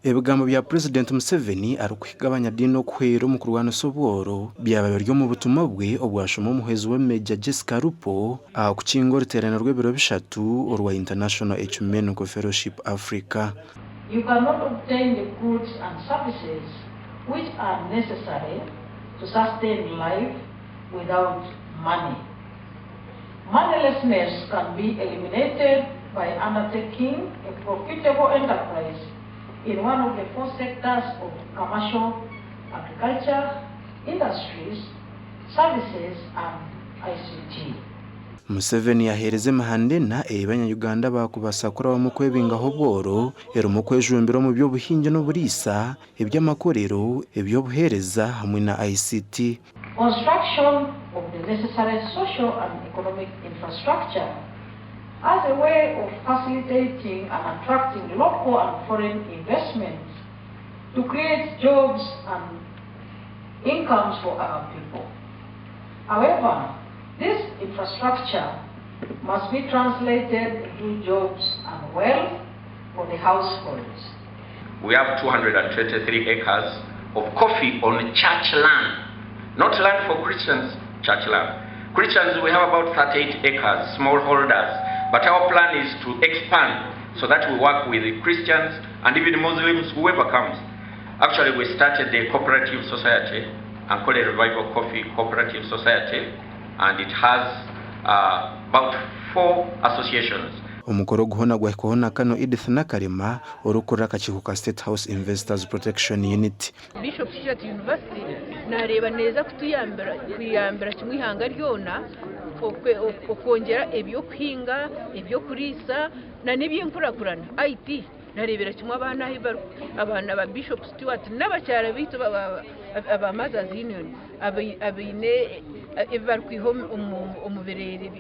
Ebigambo bya Purezidenti Museveni arikuhiga abanyadiini okuhwera omu kurwanisa obworo byaba biri omu butumwa bwe obwashoma omuhwezi we Major Jessica Alupo aha kukinga oruteerane rw'ebiro bishatu orwa International Ecumenical Fellowship Africa. You cannot obtain the goods and services which are necessary to sustain life without money. Moneylessness can be eliminated by undertaking a profitable enterprise in one of the four sectors of commercial agriculture, industries, services and ICT. Museveni yaheereza emihanda ena ei banya-Uganda baakubaasa kurabamu kwebingaho obworo erimu okwejumbira omu by'obuhingi n'oburiisa, eby'amakorero, eby'obuheereza hamwe na ICT. Construction of the necessary social and economic infrastructure as a way of facilitating and attracting local and foreign investment to create jobs and incomes for our people. However, this infrastructure must be translated into jobs and wealth for the households. We have 223 acres of coffee on church land. Not land for Christians, church land. Christians, we have about 38 acres, smallholders. But our plan is to expand so that we work with the Christians and even Muslims, whoever comes. Actually, we started a cooperative society, Ankole Revival Coffee Cooperative Society, and it has uh, about four associations. Omukoro ogu hoona gwahikwaho na Kano Edith Nakalema, orikukurira akakiiko ka State House Investors Protection Unit. Bishop Stuart University nareeba neeza kutuyambira kuyambira kimwe eihanga ryona okwongyera eby'okuhinga, eby'okuriisa na n'eby'enkurakurana, IT. Nareebera kimwe abaana ahu bari abaana ba Bishop Stuart n'abakyara baitu aba Mothers Union abaine ebi barikwiha omu bireere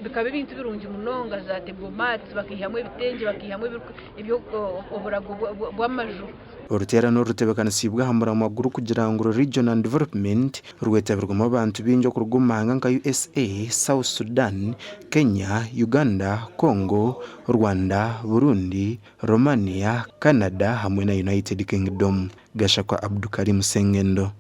bikaba ebintu birungi munonga za table mats bakaihamu ebitengye bakaihamu oburago bw'amaju. Oruteerane oru rutebeekanisiibwe aha muramwa gurikugira ngu Religion and Development rwetabirwemu abantu baingi okuruga omu mahanga nka USA, South Sudan, Kenya, Uganda, Congo, Rwanda, Burundi, Romania, Canada hamwe na United Kingdom. Gashakwa Abdukarim Sengendo.